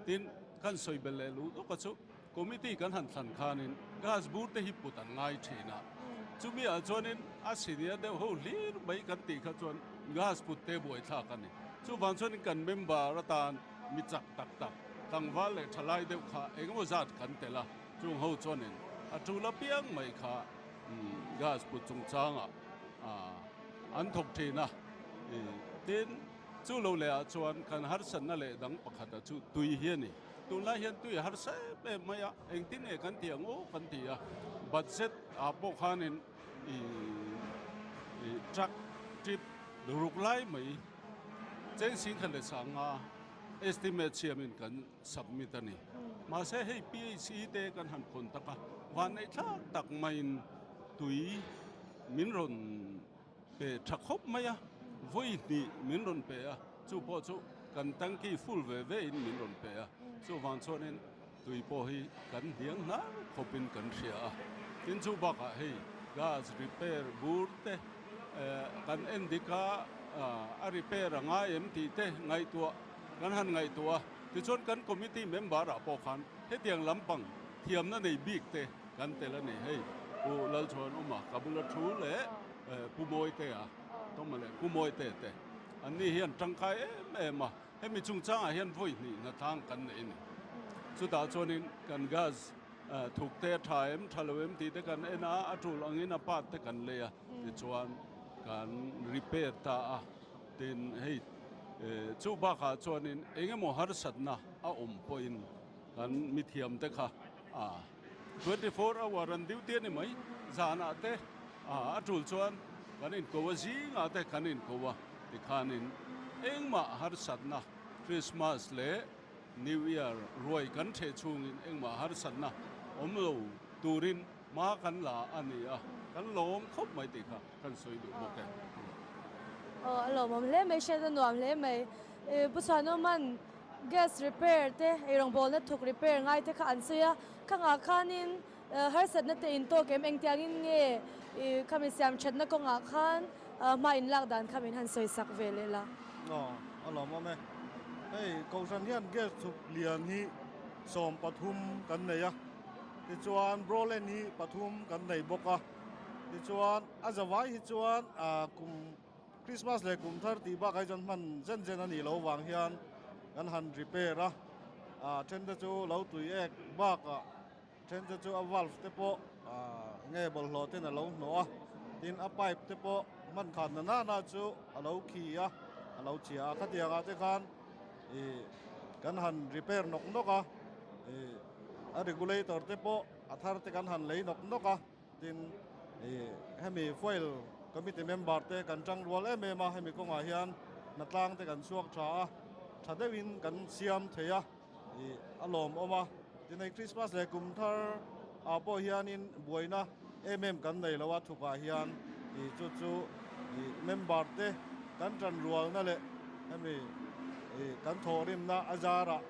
Tin, kan sawi belh leh luh lawk a chu committee kan han thlan khanin gas bur te hi put an ngai thin a. Chumi ah chuanin a senior deuh ho hlir mai kan tih kha chuan gas put te buaithlak a ni. Chuvang chuanin kan member atan mi chak tak tak, tlangval leh thalai deuh kha engemaw zat kan tel a, chung ho chuanin a tul apiang mai kha Gas put chungchangah an thawk thin a, tin chu lo leh ah chuan kan harsatna leh dang pakhat ah chu tui hi a ni. Tunlai hian tui a harsa em em mai a, engtin nge kan tih ang aw kan ti a, budget ah pawh khanin ih truck trip ruk lai mai cheng 10,500 estimate siamin kan submit a ni. Mahse hei PHE te kan han khawn tak a, vanneih thlak tak maiin tui min rawn pe tha khawp mai a, vawi hnih min rawn pe a, chu pawh chu kan tanki full ve ve in min rawn pe a, chuvang chuanin tui pawh hi kan hniang hnar khawpin kan hria a. Tin chu bakah hei gas repair bur te kan en dik a, a repair a ngai em tih te ngaihtuah Kan han ngaihtuah a, tichuan kan committee member ah pawh khan hetiang lampang thiamna nei bik te kan tel a ni. Hei Pu Lalchhuanawma ka bula thu leh Pu Mawitea, Tawma leh Pu Mawitea te an ni hian tangkai em em a, hemi chungchangah hian vawi hnih hnathlang kan nei a ni. Chutah chuanin kan gas thuk te a tha em tha lo em tih te kan en a, a tul angin a part te kan lei a, tichuan kan repair ta a. Tin, hei chu bakah chuanin eng emaw harsatna a awm pawhin kan mithiam te kha 24 hour an duty a ni mai, zanah te a tul chuan kan inko a, zingah te kan inko a, tikhanin engmah harsatna Christmas leh New Year ruai kan theh chhungin engmah harsatna awm lo turin hma kan la a ni a, kan lawm khawp mai tih kha. Kan sawi duh bawk e. Aw a lawmawm hle mai, hriat a nuam hle mai. Pu Chhuanawman Gas repair te, eirawngbawlna thuk repair ngai te kha an sawi a, khangah khanin harsatna te in tawk em engtiangin nge i khami siam thatna kawngah khan hma in lak dan kha min han sawi sak ve leh la. Aw, a lawmawm e. Hei, Kohhran hian gas thuk lian hi 13 kan nei a, tichuan Brolen hi pathum kan nei bawk a, tichuan a zavai hi chuan kum Christmas leh kum thar tih bakah hi chuan hman zen zen a nih loh vang hian kan han repair a, a then te chu lo tui ek bakah then te chu a valve te pawh nge bawlhhlawh ten a lo hnawh a, tin a pipe te pawh hman khan na nana chu a lo khi a, a lo chhia a, khatiang ah te khan ih kan han repair nawk nawk a, ih a regulator te pawh a thar te kan han lei nawk nawk a. Tin, hemi Fuel Committee member te kan tang rual em em a, hemi kawngah hian hnatlang te kan chhuak tha a, tha deuhin kan siam thei a, a lawmawm a. Tin, hei Christmas leh kum thar ah pawh hianin buaina em em kan nei lo a, thukah hian chu chu member te kan tan rualna leh hemi kan thawhrimna a zarah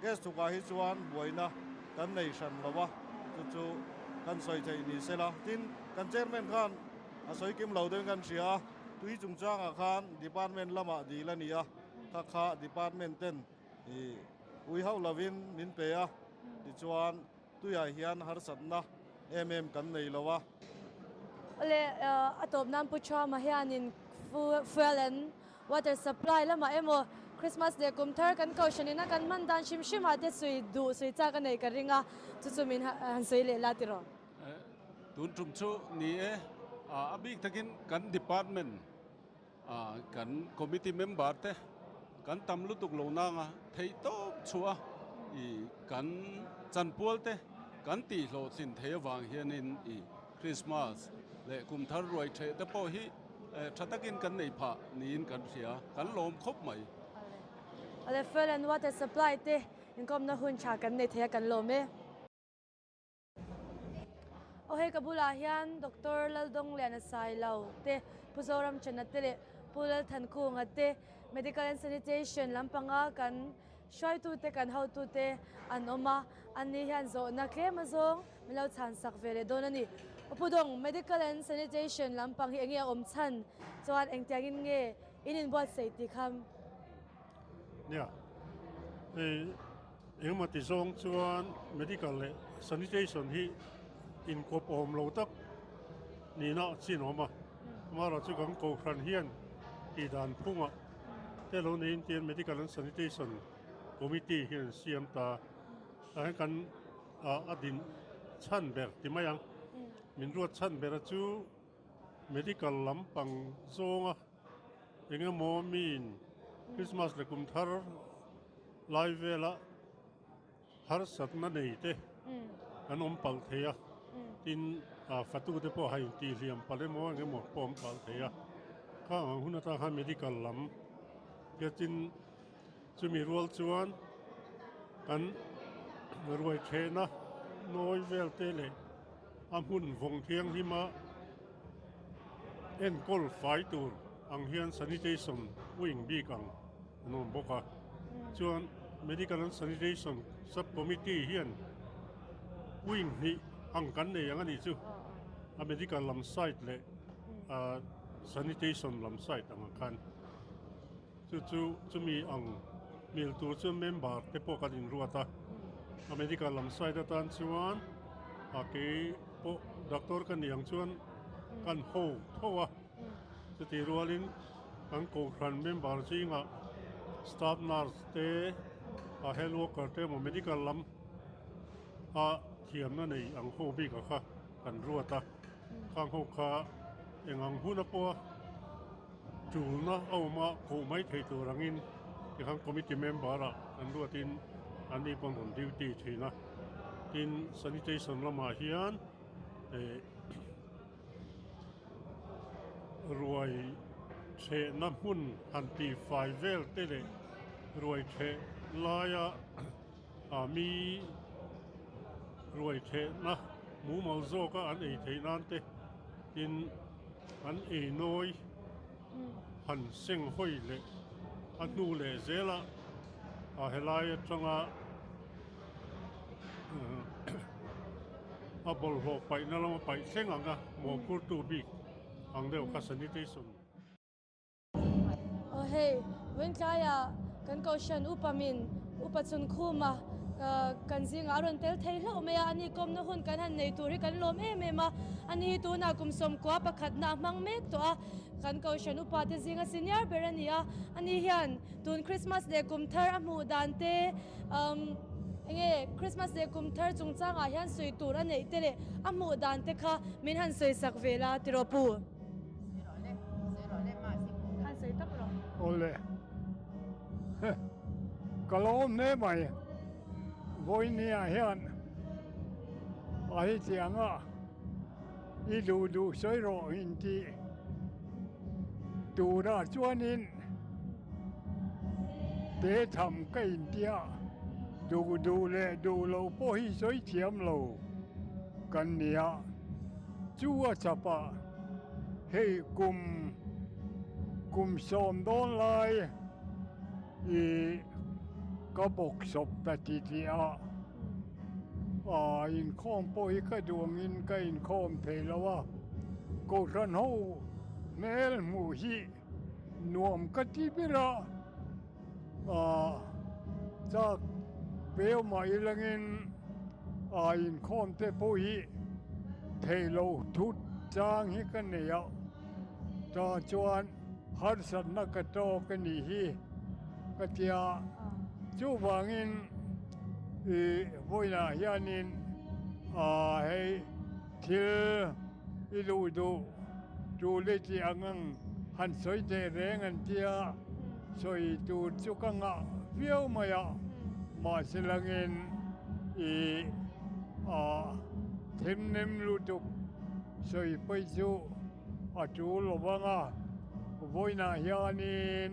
Gas thukah hi chuan buaina kan nei hran lo a, chu chu kan sawi theih ni se la. Tin, kan chairman khan a sawi kim lo deuhin kan hria a, tui chungchangah khan department lamah dil a ni a, kha kha department ten ih ui hauh lovin min pe a, tichuan Tuiah hian harsatna em em kan nei lo a. Awle, a tawp nan Pu Thuama hianin fuel and water supply lamah emaw Christmas leh kum thar kan kohhran ina kan hman dan hrim hrim ah te sawi duh sawi chak a nei ka ring a, chu chu min han sawi leh la tiraw? Tun tum chu ni e, a bik takin kan department Kan committee member te kan tam lutuk lo nanga theih tawp chhuah i kan chanpual te kan tih hlawhtlin thei avang hianin i Christmas leh kum thar ruai theh te pawh hi tha takin kan nei phah niin kan hria, kan lawm khawp mai. Awle fuel and water supply te inkawmna hun tha kan nei thei a kan lawm e. Aw hei ka bulah hian Doctor Laldawngliana Sailo te, Pu Zoramchana te leh Pu Lalthankunga te Medical and Sanitation lampanga kan hruaitute kan hotute an awm a, anni hian zawhna tlem azawng min lo chhan sak ve leh dawn a ni. Aw Pu Dawng, Medical and Sanitation lampang hi enge a awm chhan chuan engtiangin nge in inbuatsaih tih kha? Nia, hei engemaw ti zawng chuan medical leh sanitation hi inkawp awm lo tak nihna chin a awm a, amaherawhchu chu kan kohhran hian tih dan phungah te lo neiin tihian medical and sanitation committee hian an siam ta a, tah hian kan a din chhan ber ti mai ang, min ruat chhan bera chu medical lampang zawnga. Engemaw miin Christmas leh kum thar lai vela harsatna nei te an awm palh thei a, tin fatute pawh a intihhliam palh emaw engemaw pawh awm palh thei a, khang ang hun atang khan medical lam hiatin chumi rual chuan kan ruai thehna nawi vel te leh a hmun vawng thianghlima enkawl fai tur ang hian sanitation wing bik ang an awm bawk a, chuan medical and sanitation sub committee hian wing hnih ang kan nei ang a nih chu a medical lam side leh sanitation lam side ang ah khan. Chu chu chumi ang mil tur chuan member te pawh kan inruat a, a medical lam side atan chuan a kei pawh doctor ka ni ang chuan kan ho tho a, chutih rualin kan kohhran member zingah staff nurse te a health worker te emaw medical lam a thiamna nei ang ho bik ah kha kan ruat a, khang ho kha eng ang hun a pawh a. Tulna a awm a, koh mai thei tur angin tikhan committee member ah an ruatin an ni pawn rawn duty thin a. Tin, sanitation lamah hian eh ruai thehna hmun han tihfai vel te leh ruai theh laia ah mi ruai thehna mumal zawka an ei theih nan te tin an ei nawi han seng hawi leh a hnu leh zela. A helai atanga a bawlhhlawh paihna lama paih thleng ang a, mawhphurtu bik ang deuh kha sanitation. Aw hei, Vawiintlaiah kan Kohhran upa min upa chhunkhuma kan zingah a rawn tel thei hlauh mai a, ani kawmna hun kan han nei tur hi kan lawm em em a, ani hi tunah kum sawmkua pakhatna a hmang mek tawh a, kan Kohhran upa te zinga senior ber a ni a, ani hian tun Christmas leh kum thar a hmuh dan te umm enge Christmas leh kum thar chungchangah hian sawi tur a neih te leh a hmuh dan te kha min han sawi sak ve la tiraw pu. Awle ka lawm hle mai vawinia hian a hetiang a i duh duh sawi rawh in tih turah chuanin te tham ka intia duh duh leh duh loh pawh hi sawi thiam lo kan nia. Chu a chap a, hei kum kum sawm dawn lai i ka bawksawp ta ti tih a, aa inkhawm pawh hi ka duh angin ka inkhawm thei lo a, Kohhran ho hmel hmuh hi nuam ka ti ber a, aa chak peu mah ilangin aa inkhawm te pawh hi theih loh thut chang hi ka nei a, ta chuan harsatna ka tawk a nih hi ka tia, chuvangin ih vawiinah hianin aa hei thil i luh duh tul i tih ang ang han sawi teh reng an tia, sawi tur chu ka ngah viau mai a, mahse langin i a thimnem lutuk sawi pawi chu a tul lo vang a, vawiinah hianin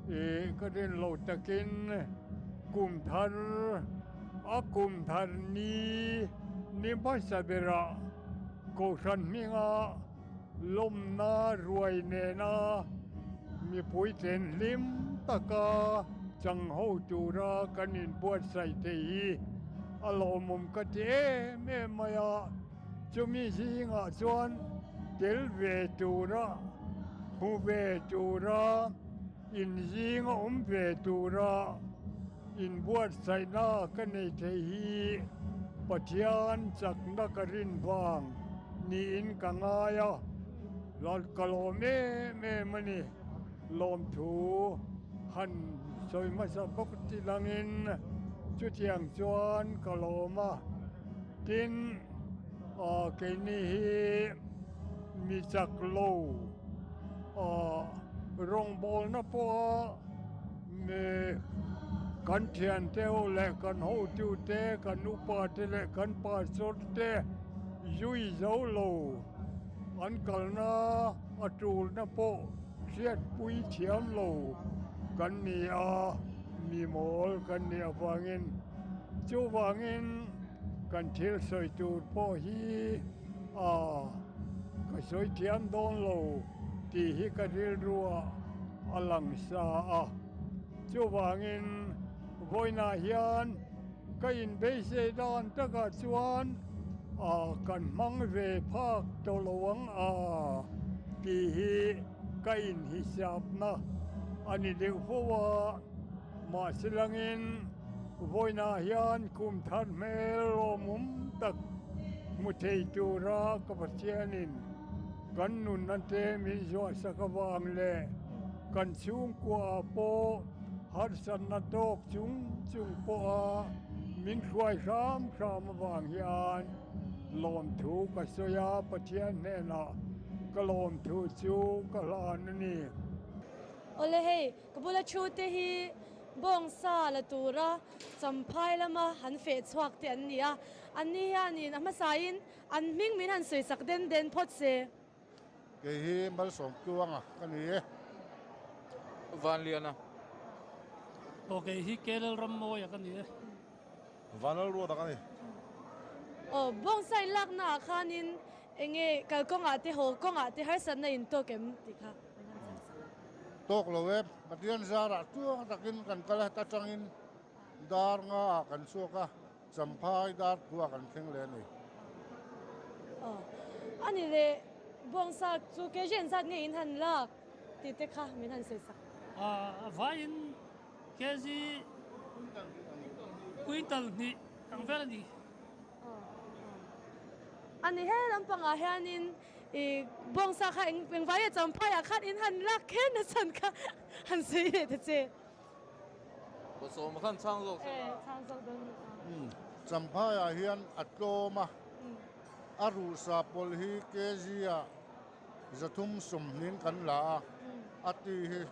i ka rin lo takin kum thar a kum thar ni ni hmasa berah Kohhran hminga lawmna ruai nena mipui chen hlim taka chang ho tura kan inbuatsaih thei hi a lawmawm ka ti em em mai a, chumi zingah chuan tel ve tura, hmu ve tura, inzinga awm ve tura, Inbuatsaihna ka nei thei hi Pathian chakna ka rin vang niin ka ngai a, ka lawm em em a ni. Lawmthu han sawi hmasa bawk ti langin chutiang chuan ka lawm a, tin keini hi mi chak lo rawngbawlna pawha Mi kan thiante ho leh kan hotute, kan upate leh kan pastor te zui zo lo an kalna a tulna pawh hriatpui thiam lo kan ni a, mi mawl kan nih avangin. Chuvangin kan thil sawi tur pawh hi a ka sawi thiam dawn lo tih hi ka rilru ah a lang sa a, chuvangin vawiinah hian ka inbeisei dan takah chuan a kan hmang ve phak tawh lo ang a tih hi ka inhisapna a ni deuh fo a, mahse langin vawiinah hian kum thar hmel lawmawm tak hmu thei tura ka Pathianin Kan nunna te min zuahsak avang leh kan chhungkuaah pawh harsatna tawk chung chung pawha min hruai hram hram avang hian lawmthu ka sawi a, Pathian hnenah ka lawmthu chu ka hlan a ni. Awle hei, ka bula thu te hi bawngsa la tura champhai lama han feh chhuak te an ni a, anni hianin a hmasain An hming min han sawi sak den den phawt se. Kei hi Malsawm Tluanga ka ni e. Vanliana. Aw kei hi KL Rammawia ka ni e. Vanlalruata ka ni. Aw bawngsa in lakna ah khanin enge kalkawngah te haw kawngah te harsatna in tawk em tih kha min han chhan sak. Tawk lo e, Pathian zarah tluang takin kan kal a, ta tangin. Dar nga ah kan chhuak a, Champhai dar khua kan thleng leh a ni. Aw, a ni le, Bawngsa chu kg engzat nge in han lak tih te kha min han sawi sak. A vaiin kg quintal hnih ang vel a ni. A ni he lampangah hianin i bawngsa kha engvai nge Champhaiah khan in han lak kher nachhan kha han sawi leh ta che. Pawsawm khan chhang zawk se la. Chhang zawk dawn ni a. Umm Champhaiah hian a tlawm a, a ruhsa pawlh hi kg ah 320 kan la a, a ti hi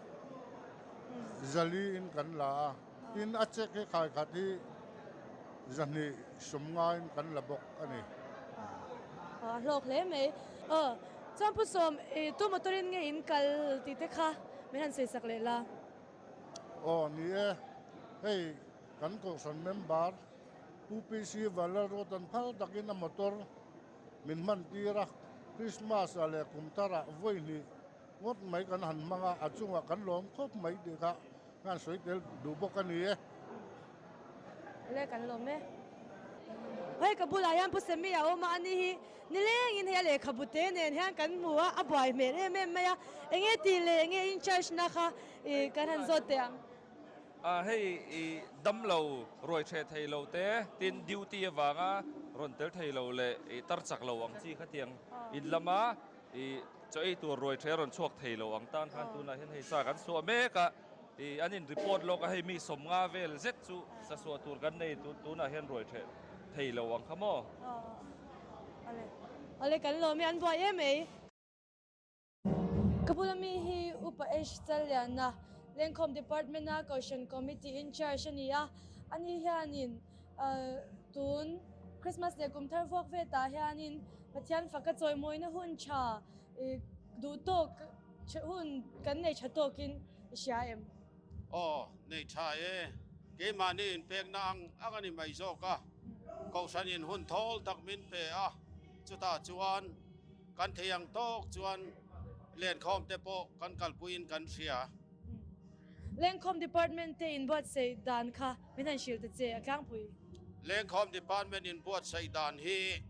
400 in kan la a, tin a check hi khai khat hi 250 in kan la bawk a ni. A hlawk hle mai. Aw chuan Pu Sawm i tu motor in nge in kal tih te kha min han sawi sak leh la. Aw ni e, hei kan kohhran member Pu PC Vanlalruatan phal takin a motor min hman tir a, Christmas ah leh kum thar ah vawi hnih ngawt mai kan han hmang a, a chungah kan lawm khawp mai tih kha kan sawi tel duh bawk a ni e. Le kan lawm e. Hei ka bulah hian Pu Semi a awm a, ani hi nilengin hei a lehkhabu te nen hian kan hmu a, a buai hmel em em mai a. Enge tih leh enge in charge na kha i kan han zawt teh ang. A hei i damlo ruai hreh thei lo te, tin duty avanga rawn tel thei lo leh i tar chak lo ang chi khatiang in lama i chaw ei tur ruai hreh rawn chhuak thei lo ang tan khan tunah hian hei sa kan suah mek a. I an in report lawk a hei mi 50 vel zet chu sa suah tur kan nei tunah hian ruai theh thei lo ang kha maw? Awle awle kan lawm e an buai em ei. Ka bula mi hi Upa H Challiana Lengkhawm Department a Kohhran Committee in charge a ni a, ani hianin tun Christmas leh kum thar vuak vetah hianin Pathian faka chawimawina hun tha duh tawk Hun kan nei tha tawkin i hria em? Aw, nei tha e. Keimahni inpekna ang ang a ni mai zawk a. Kohhranin hun thawl tak min pe a, chutah chuan kan thei ang tawk chuan lenkhawm te pawh kan kalpuiin kan hria. Lenkhawm Department te inbuatsaih dan kha min han hrilh ta che a tlangpui. Lenkhawm Department inbuatsaih dan hi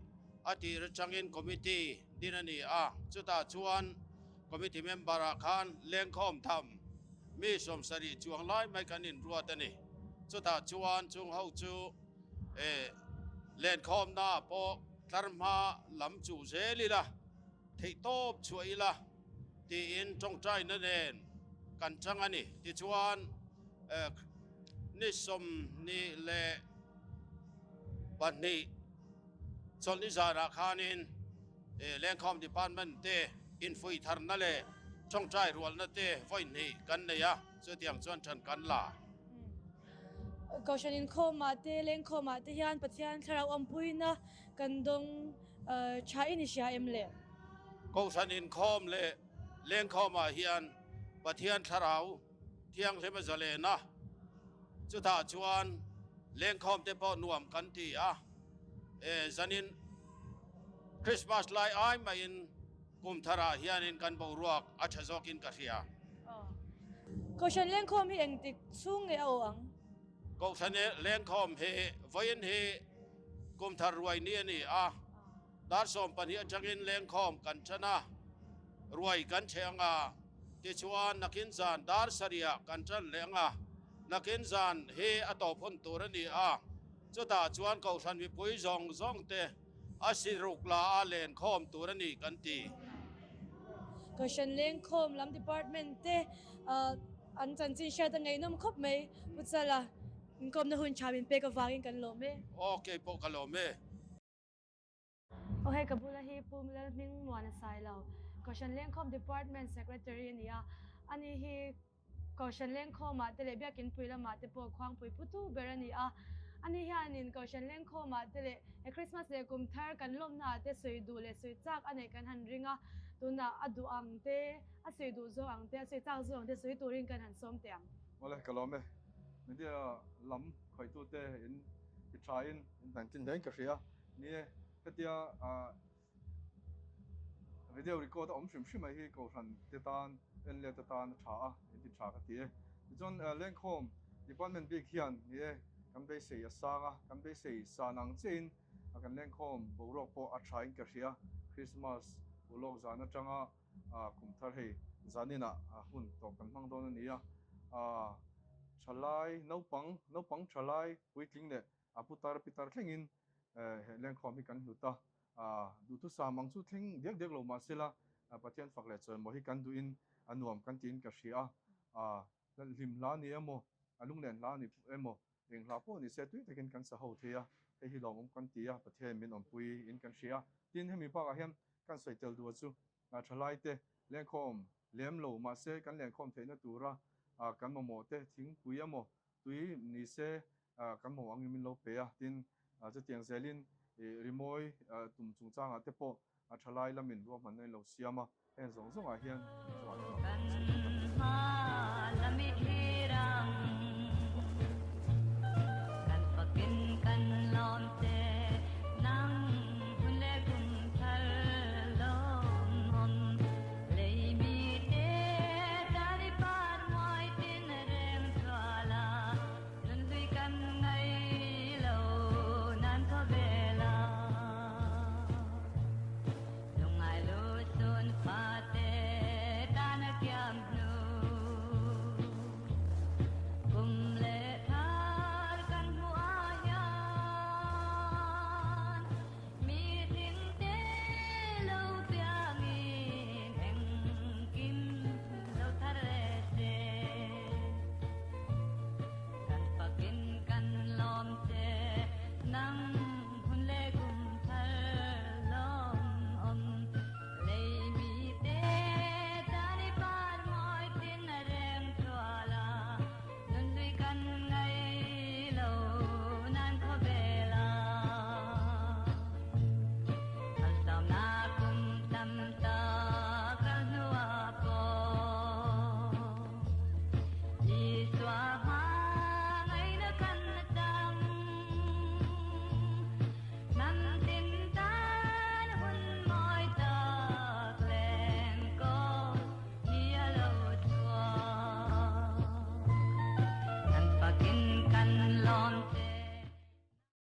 a tir atangin Committee din a ni a, chutah chuan Committee member ah khan lengkhawm tham mi 70 chuang lai mai kan inruat a ni. Chutah chuan chung ho chu eh lenkhawmna ah pawh tlar hma lam chuh zel ila, theihtawp chhuah ila tiin tawngtaina nen kan chang a ni. Tichuan eh ni 22 Chawlhni zanah khanin Lengkhawm Department te infuih tharna leh tawngtai rualna te vawi hnih kan nei a, chutiang chuan ṭan kan la. Kohhran inkhawmah te, lengkhawmah te hian Pathian thlarau awmpuina kan dawng thain i hria em le? Kohhran inkhawm leh lengkhawmah hian Pathian thlarau thianghlim a zalen a, chutah chuan lengkhawm te pawh nuam kan ti a, e zanin Christmas lai ai maiin kum tharah hianin kan boruak a tha zawkin ka hria. Kohhran lengkhawm hi engtik chhung nge a aw ang? Kohhran lengkhawm hi vawiin hi kum thar ruai ni a ni a. Dar 12 atangin lengkhawm kan tan a, ruai kan chhe ang a, tichuan nakin zan dar 7 ah kan tan leh ang a, nakin zan hi a tawp hun tur a ni a, chutah chuan Kohhran mipui zawng zawng te a siruk la a lenkhawm tur a ni kan ti. Kohhran lengkhawm lam department te an chanchin hriat a ngaihnawm khawp mai, Pu Chala, inkawmna hun tha min pek avangin kan lawm e. Aw, keipawh ka lawm e. Aw hei ka bula hi Pu Lalhming Muana Sailo, Kohhran Lengkhawm Department Secretary a ni a. Ani hi Kohhran Lengkhawmah te leh Biakinpui lamah te pawh khuangpui putu ber a ni a. Ani hianin Kohhran Lengkhawmah te leh he Christmas leh kum thar kan lawmnaah te sawi duh leh sawi chak a neih kan han ring a. Tunah a duh ang te, a sawi duh zawk ang te, a sawi chak zawk ang te sawi turin kan han sawm teh ang. Awle ka lawm e. Media lam khawitute in ti thain in hnaintlin hlein ka hria. Ni e, hetia video record a awm hrim hrim mai hi Kohhran te tan, en let atan a tha a, in ti tha ka ti e. Tichuan Lengkhawm Department bik hian ni e, Kan beisei a sang a, kan beisei san ang chiahin kan lengkhawm boruak pawh a thain ka hria. Christmas ulawk zan atanga kum thar hei zaninah hun tawp kan hmang dawn a ni a. Thalai naupang, naupang thalai puitling leh a putar pitar thlengin he lengkhawm hi kan hlut a. Duhthusam ang chu thleng diak diak lo mahsela Pathian fak leh chawimaw hi kan duhin a nuam kan tiin ka hria a. Hlim hla ni emaw, a lunglen hla ni emaw, eng hla pawh ni se tui takin kan sa ho thei a, hei hi lawmawm kan ti a, Pathian min awmpui in kan hria a. Tin, hemi bakah hian kan sawi tel duh chu thalai te lengkhawm lem lo mahse kan lenkhawm theihna tura kan mamawh te thingpui emaw tui ni se kan mamawh angin min lo pe a. Tin, chutiang zelin rimawi tum chungchangah te pawh thalai lamin ruahmanna in lo siam a, heng zawng zawngah hian chungah hian.